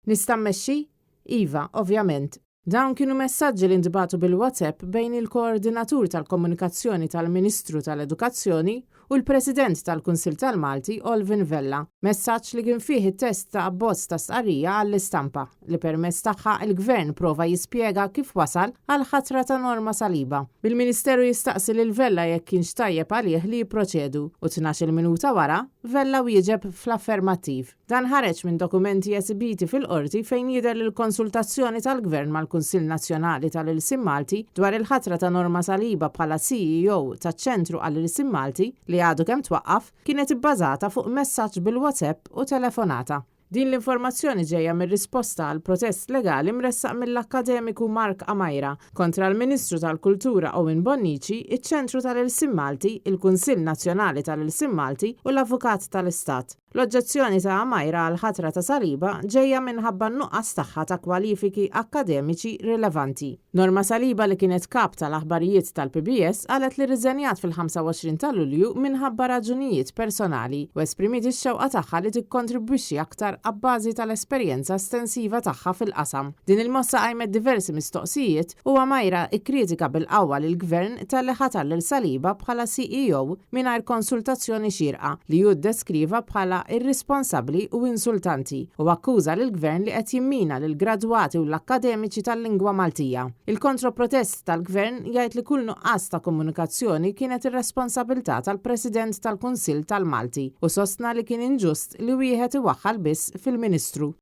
Nista' mmexxi? Iva, ovvjament. Dawn kienu messaġġi li ntbagħtu bil-WhatsApp bejn il-Koordinatur tal-Komunikazzjoni tal-Ministru tal-Edukazzjoni u l-President tal-Kunsill tal-Malti Olvin Vella. Messaġġ li kien fih it-test ta' abbozz ta' stqarrija għall-istampa li permezz tagħha l-Gvern prova jispjega kif wasal għall-ħatra ta' Norma Saliba. Bil-Ministeru jistaqsi lil Vella jekk kienx tajjeb għalih li jipproċedu u 12-il minuta wara, Vella wieġeb fl-affermattiv. Dan ħareġ minn dokumenti esibiti fil-Qorti fejn jidher li l-konsultazzjoni tal-Gvern mal-Kunsill Nazzjonali tal-Ilsien Malti dwar il-ħatra ta' Norma Saliba bħala CEO taċ-Ċentru għall-Ilsien Malti li għadu kemm twaqqaf kienet ibbażata fuq messaġġ bil-WhatsApp u telefonata. Din l-informazzjoni ġejja mir-risposta għal protest legali mressaq mill-akkademiku Mark Amaira kontra l-Ministru tal-Kultura Owen Bonnici, iċ-Ċentru tal-Ilsien Malti, il-Kunsill Nazzjonali tal-Ilsien Malti u l-Avukat tal-Istat. L-oġġezzjoni ta' Amaira għall-ħatra ta' Saliba ġejja minħabba n-nuqqas tagħha ta' kwalifiki akkademiċi rilevanti. Norma Saliba li kienet kap tal-aħbarijiet tal-PBS qalet li rriżenjat fil-25 ta' Lulju minħabba raġunijiet personali u esprimiet ix-xewqa tagħha li tikkontribwixxi aktar abbażi tal-esperjenza estensiva tagħha fil-qasam. Din il-mossa qajmet diversi mistoqsijiet u Amaira kkritika bil-qawwa lill-Gvern talli ħatar lil Saliba bħala CEO mingħajr konsultazzjoni xierqa, li hu ddeskriva bħala irrisponsabbli u insultanti, u akkuża lill-Gvern li qed jimmina lill-gradwati u l-akkademiċi tal-lingwa Maltija. Il-kontro-protest tal-Gvern jgħid li kull nuqqas ta' komunikazzjoni kienet ir-responsabilità tal-President tal-Kunsill tal-Malti u sostna li kien inġust li wieħed iwaħħal biss fil-Ministru.